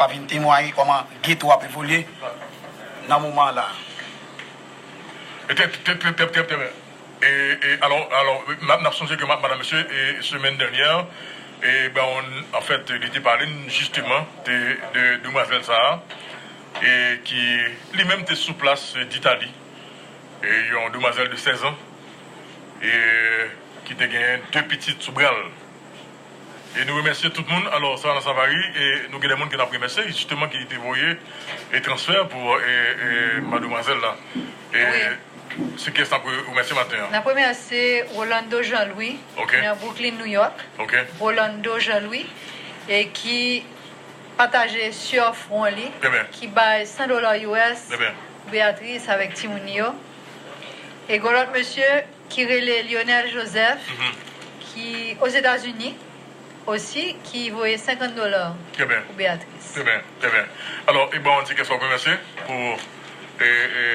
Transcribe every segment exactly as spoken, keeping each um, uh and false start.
pa vin temwaye kòman geto ap evolye nan moman an la. E trè, trè, trè, trè, trè, trè byen. E, e, alò, alò, n ap, n ap sonje ke ma-, madanm mesye, e, semèn dènyè, e, Brown, anfèt, li te pale n jisteman de, de demwazèl sa a, e ki li menm te sou plas, e, Ditali, e yon demwazèl de sèz an, e ki te gen de pitit sou bra l. E nou remèsye tout moun. Alò, Sarana Savary, e nou gen de moun ke n ap remèsye, jisteman, ki te voye e transfè pou, e, e, madmwazèl la. E se kiyès n ap remèsye maten an? N ap remèsye Rolando Jean Louis, ki nan Brooklyn, New York. Rolando Jean Louis, e ki pataje siyò fwon li, ki bay san dola U S Beatrice avèk timoun yo. E gen lòt mesye ki rele Lionel Joseph, ki Ozetazini osi, ki voye senkant dola pou Beatrice. Trè byen, trè byen. Alò, e bon, di kiyès w ap remèsye pou, e, e,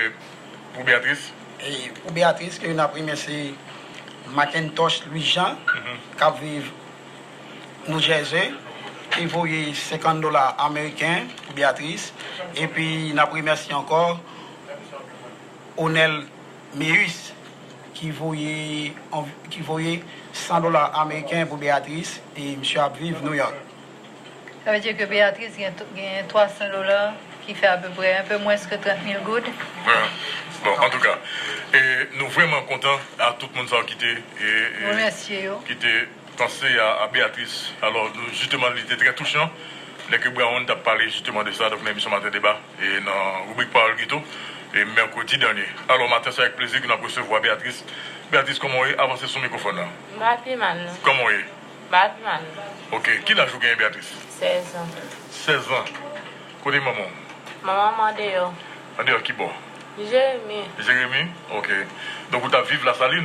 pou Beatrice? E pou Beatrice, ke n ap remèsye Macintosh Louis Jean, k ap viv New Jersey, ki voye senkant dola ameriken pou Beatrice. Epi, n ap remèsye ankò Onel Meus, ki voye, ki voye san dola ameriken pou Beatrice, e misye ap viv New York. Sa vle di ke Beatrice gen, gen twa san dola, ki fè apeprè un peu moins que trente mille goud. Bon, antouka, e nou vrèman kontan a tout moun sa yo ki te, e, e, ki te panse a, a Beatrice. Alò, nou, jisteman, li te trè touchan lè ke Brown t ap pale jisteman de sa, donk, nan emisyon Maten Deba, e nan ribrik Pawòl Geto, e mèkredi dènye. Alò, maten sa, avèk plezi ke n ap resevwa Beatrice. Beatrice, kòman w ye? Avanse sou mikwofòn nan. M pa pi mal, non. Kòman w ye? M pa pi mal, non. Ok. Ki laj ou genyen, Beatrice? Sèz an. Sèz an. Kote manman w? Manman m andeyò. Andeyò ki bò? Jeremi. Jeremi? Ok. Donk, ou t ap viv Lasalin?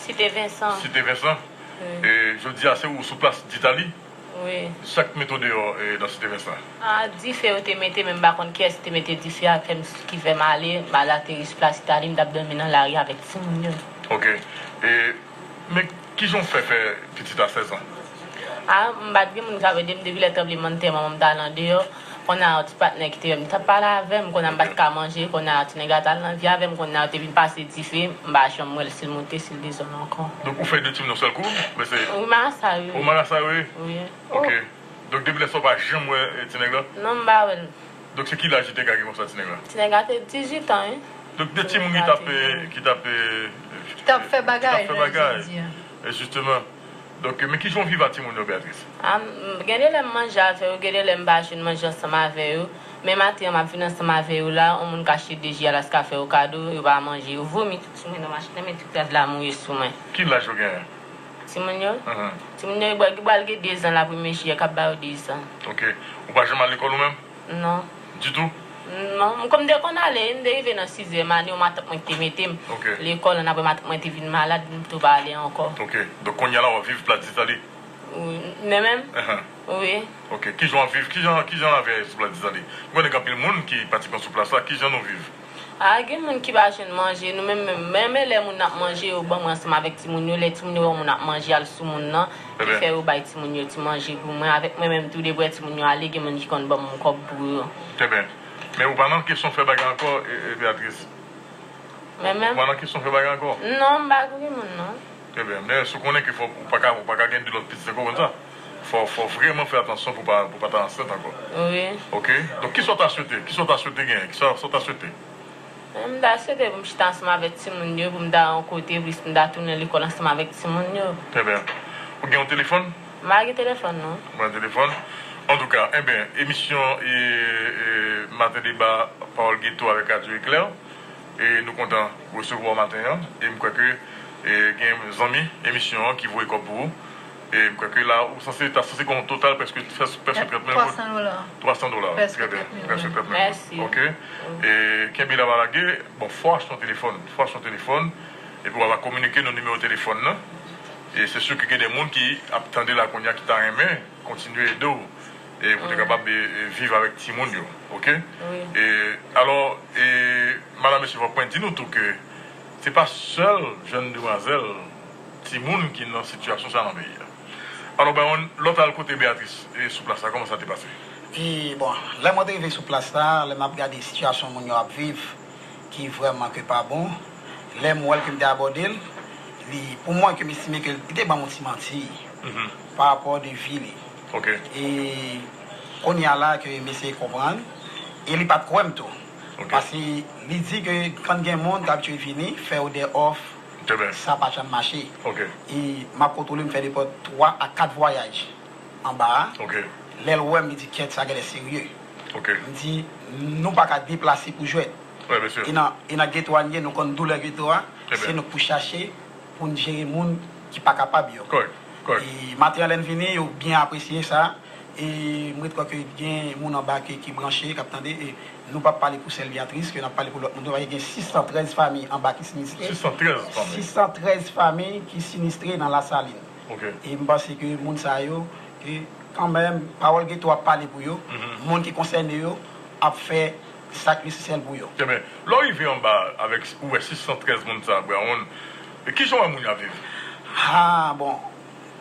Site Vensan. Site Vensan? Wi. E jodi a, se ou sou plas Ditali? Wi. Sa k mete w deyò, e, nan Site Vensan? A, dife yo te mete, men m pa konn kiyès ki te mete dife a, fè m, ki fè m ale, m al ateri sou plas Itali, m t ap dòmi nan lari avèk timoun yo. Ok. E, men kijan w fè fè pitit a sèz an? A, m pa t gen moun k ap ede m depi lè tranblemanntè, manman m t al andeyò. Kounye a, yon ti patnè ki te wè m, t ap pale avè m. Kounye a, m pa t ka manje. Kounye a, ti nèg la t al nan vi avè m. Kounye a, yo te vin pase dife. M pa janm wè l, si l moute, si l desann ankò. Donk, ou fè de timoun yon sèl kou? Wi, marasa, wi. Ou marasa, wi? Wi. Ok. Donk, depi lè sa, ou pa janm wè, e, ti nèg la? Non, m pa wè l. Donk, se ki laj li te ka gen konsa, ti nèg la? Ti nèg la te dizuit an, wi. Donk, de timoun ki t ap, e, ki t ap, e, ki t ap fè bagay, ki t ap fè bagay. E, jisteman. Donk, men kijan w viv ak timoun yo, Beatrice? A, m, gen de lè m manje avè yo, gen de lè m pa jwenn manje ansanm avè yo. Men maten an, m ap vin ansanm avè yo la, yon moun ka achte de ji Alaska fè yo kado, yo pa manje, yo vomi tout sou mwen nan machin nan, men tout rès la mouri sou mwen. Ki laj yo genyen? Timoun yo? Timoun yo, yo pral gen de zan la, premye jiyè, k ap ba yo de zan. Ok. Ou pa janm al lekòl ou menm? Non. Ditou? Non, m, kòm m te konn ale, m te rive nan sizyèm ane, yon matant mwen ki te mete m lekòl, annapre matant mwen te vin malad, m tou pa ale ankò. Ok. Donk, kounye a la, w ap viv plas Ditali? Wi. Mwen menm? Wi. Ok. Kijan w ap viv? Kijan, kijan lavi a ye sou plas Ditali? M konnen gen anpil moun ki pratikman sou plas la. Kijan nou viv? A, gen moun ki pa jwenn manje. Nou menm, menm, menm lè moun ap manje, yo ban mwen ansanm avèk timoun yo. Lè timoun yo wè moun ap manje, al sou moun nan, ki fè yo bay timoun yo ti manje pou mwen. Avèk mwen menm tou, depi w wè timoun yo ale, gen moun ki konn ban m kòb pou yo. Trè byen. Men ou pa nan kesyon fè bagay ankò, e, e, Beatrice? Mwen menm? Ou pa nan kesyon fè bagay ankò? Non, m pa kouri moun, non. Trè byen. Men èske w konnen ke fò, ou pa ka, ou pa ka gen de lòt pitit ankò konsa? Fò, fò vrèman fè atansyon pou pa, pou pa ta ansent ankò. Wi. Ok. Donk, kisa w ta swete? Kisa w ta swete genyen? Kisa, sa w ta swete? M ta swete pou m chita ansanm avèk timoun yo, pou m ta yon kote, pou m ta tounen lekòl ansanm avèk timoun yo. Trè byen. Ou gen yon telefòn? M pa gen telefòn, non. Ou pa gen telefòn? Antouka, enben, emisyon, e, e, Maten Deba, Pawòl Geto avèk Radyo Eklè. E nou kontan resevwa w maten an. E m kwè ke, e, gen zanmi emisyon an ki voye kòb pou ou. E m kwè ke la, ou sanse, ta sanse gen yon total prèske, prèske trant mil goud. Twa san dola. Twa san dola. Trè byen. Prèske trant mil goud. Mèsi. Ok. E kenbe la pa lage. Bon, fò w achte yon telefòn. Fò w achte yon telefòn. Epi w a kominike nou nimewo telefòn nan. E se si ke gen de moun ki ap tande la kounye a ki ta renmen kontinye ede w, e pou te kapab, e, e, viv avèk timoun yo, ok? Wi. E, alò, e, madanm, mesye, fòk mwen di nou tou ke se pa sèl jèn demwazèl, timoun ki nan sitiyasyon sa nan peyi a. Alò, Brown, lè w t al kote Beatrice, e, sou plas la, kòman sa te pase? E bon, lè mwen te rive sou plas la, lè m ap gade sitiyasyon moun yo ap viv, ki vrèman ke pa bon, lè m wè l ke m te abòde l, li, pou mwen ke m estime ke li te ban m yon ti manti pa rapò de vi li. E kounye a la ke m eseye konprann, e li pa t kwè m tou. Paske li di ke kan gen moun k abitye vini, fè yo de òf, sa pa janm mache. E m ap kontwole, m fè nenpòt twa a kat vwayaj anba a. Lè l wè m, li di, "Kyèt, sa genlè serye." M di, "Nou pa ka deplase pou jwèt." E nan, e nan geto a n ye, nou konn doulè geto a. Se nou k pou chache pou n jere moun ki pa kapab yo. E maten an, lè n vini, yo byen apresye sa. E m ret kwè ke gen moun anba ke, ki branche, k ap tande. E nou p ap pale pou sèl Beatrice, ke n ap pale pou lòt moun tou. Gen sis san trèz fanmi anba ki sinistre. Sis san trèz fanmi. Sis san trèz fanmi ki sinistre nan Lasalin. E m panse ke moun sa yo, ke kanmenm, pawòl geto ap pale pou yo, moun ki konsène yo ap fè sa k nesesè pou yo. Trè byen. Lè w rive anba avèk, ou wè sis san trèz moun sa, Brown, e kijan w wè moun yo ap viv? Ah, bon,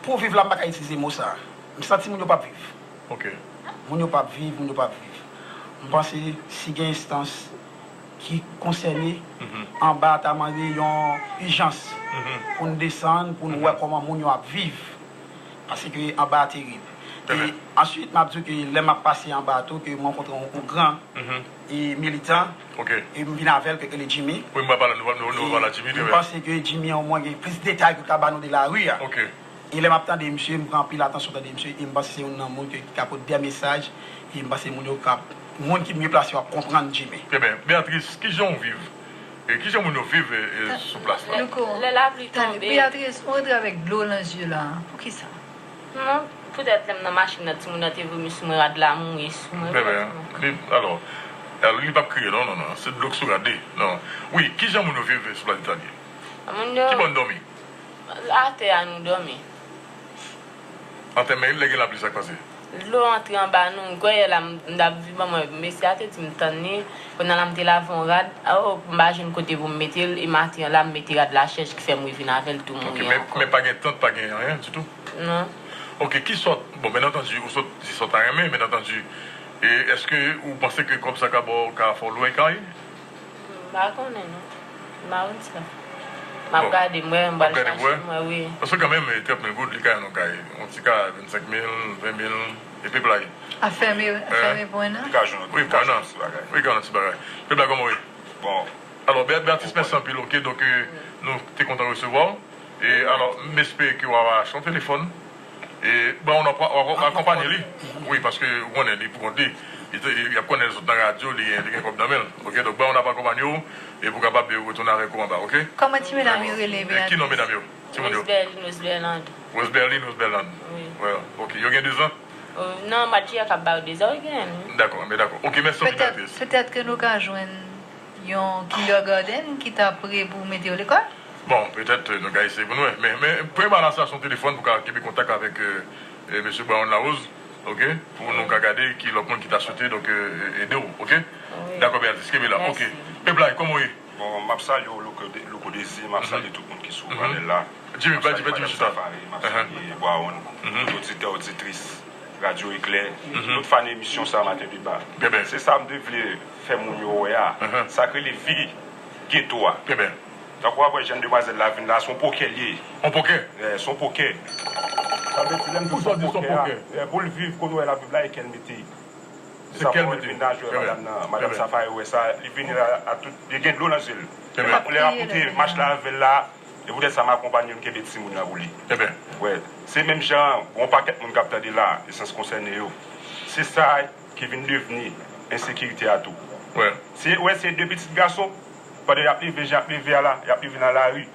pou viv la, m pa ka itilize mo sa. M santi moun yo p ap viv. Moun yo p ap viv, moun yo p ap viv. M panse si gen enstans ki konsène, anba a ta mande yon ijans pou n desann, pou n wè kòman moun yo ap viv. Paske anba a terib. E answit, m ap di w ke lè m ap pase anba a tou, ke m rankontre yon, yon gran e militan, e m vin avè l, ke rele Jimmy. Wi, m pral pale, nou, nou, nou pral pale Jimmy, m panse ke Jimmy, omwen, gen plis detay ke l ka ba nou de lari a. E lè m ap tande misye, m pran anpil atansyon tande misye, e m panse se youn nan moun ke, ki ka pote de mesaj, e m panse moun yo ka, moun ki mye plase yo ap konprann Jimmy. Trè byen. Beatrice, kijan w viv? E kijan moun yo viv, e, e, sou plas la? Louko, lè lapli tonbe. Beatrice, ou antre avèk dlo nan zye la. Poukisa? Non, poutèt lè m nan machin nan, timoun nan te vomi sou mwen, rad la mouri sou mwen. Trè byen. Li, alò, alò, li p ap kriye, non, non, non. Se dlo k sou rad li. Non. Wi, kijan moun yo viv sou plas Itali? Moun yo. Ki bò n dòmi? Atè a nou dòmi. Atè, men lè gen lapli, sa k pase? Dlo antre anba nou, m kwè yè la, m, m t ap viv, manman, mesye a te di m tann li, kounye a la m te lave yon rad, oh, m pa jwenn kote pou m mete l, e maten an la, m mete rad la chèch, ki fè m revin avè l tou mouri ankò. Ok, men, men pa gen tant, pa gen anyen ditou? Non. Ok, ki sòt, bon, byen antandi, ou sot di sa w ta renmen, byen antandi, e èske ou panse ke kòb sa ka ba w, ka fè w lwe kay? M pa konnen, non. M pa konn sa. M ap gade, m wè, m pral chache, m wè, wi. Paske kanmenm, e, trant mil goud, li ka jwenn yon kay. Yon ti kay vennsenk mil, ven mil, e pep la ye. A fèmen, a fèmen pwen nan? Li ka jwenn, wi, li ka jwenn yon ti bagay. Wi, ka jwenn yon ti bagay. Pep la, kòman w ye? Bon. Alò, Beatrice, mèsi anpil, ok? Donk, e, nou te kontan resevwa w. E, alò, m espere ke w ap achte yon telefòn. E, bon, w ap, w ap akonpanye li. Wi, paske ou konnen li pou kont li. Li te, li ap konnen sot nan radyo, li, li gen kòb nan men l. Ok, donk, bon, w ap akonpanye w, e pou kapab retounen avèk ou anba, ok? Kòman ti medam yo rele, Beatrice? E ki non medam yo? Timoun yo. Roseberline, Roseberland. Roseberline, Roseberland. Wi. Wi, ok. Yo gen dezan? Euh, non, mwa jiyè k ap ba yo dezan, wi, gen, wi. Dakò, men dakò. Ok, mèsi anpil, Beatrice. Petèt, petèt ke nou ka jwenn yon kindergarten ki ta pre pou mete yo lekòl? Bon, petèt, euh, nou ka eseye pou nou wè. Men, men, premye bagay la, se yon telefòn pou ka kenbe kontak avèk, euh, euh, mesye Brown Larose, ok? Pou nou ka gade ki lòt moun ki ta swete, donk, euh, ede w, ok? Wi. Dakò, Beatrice, kenbe la, ok. Mèsi. Pep la, kòman w ye? Bon, m ap salye w, Louko De-, Louko Dezi, m ap salye tout moun ki sou panèl la. Jimmy, m ap salye Madam Safari, m ap salye Brown, tout oditè, oditris Radyo Eklè, tout fan emisyon sa, Maten Deba. Se sa m te vle fè moun yo wè a. Sa k rele vi geto a. Tankou w ap wè jèn demwazèl la vin la, se yon pokè l ye. Yon pokè? Se yon pokè. Sa vle di, lè m di se yon pokè a, pou l viv, kounye w wè l ap viv la, e kè l mete. Se sa, bon, li vin la jwe madanm nan, madanm Safari wè sa, li vini la a tout, li gen dlo nan zye l. Lè m ap, lè m ap moute mach la avè l la, e poutèt sa m akonpanye l, m kenbe timoun nan pou li. Wè, se menm jan, gon pakèt moun k ap tande la, esans konsène yo. Se sa ki vin devni ensekirite a tou. Se, wè, se de pitit gason, pandan y ap leve, jan y ap leve a la, y ap leve nan lari.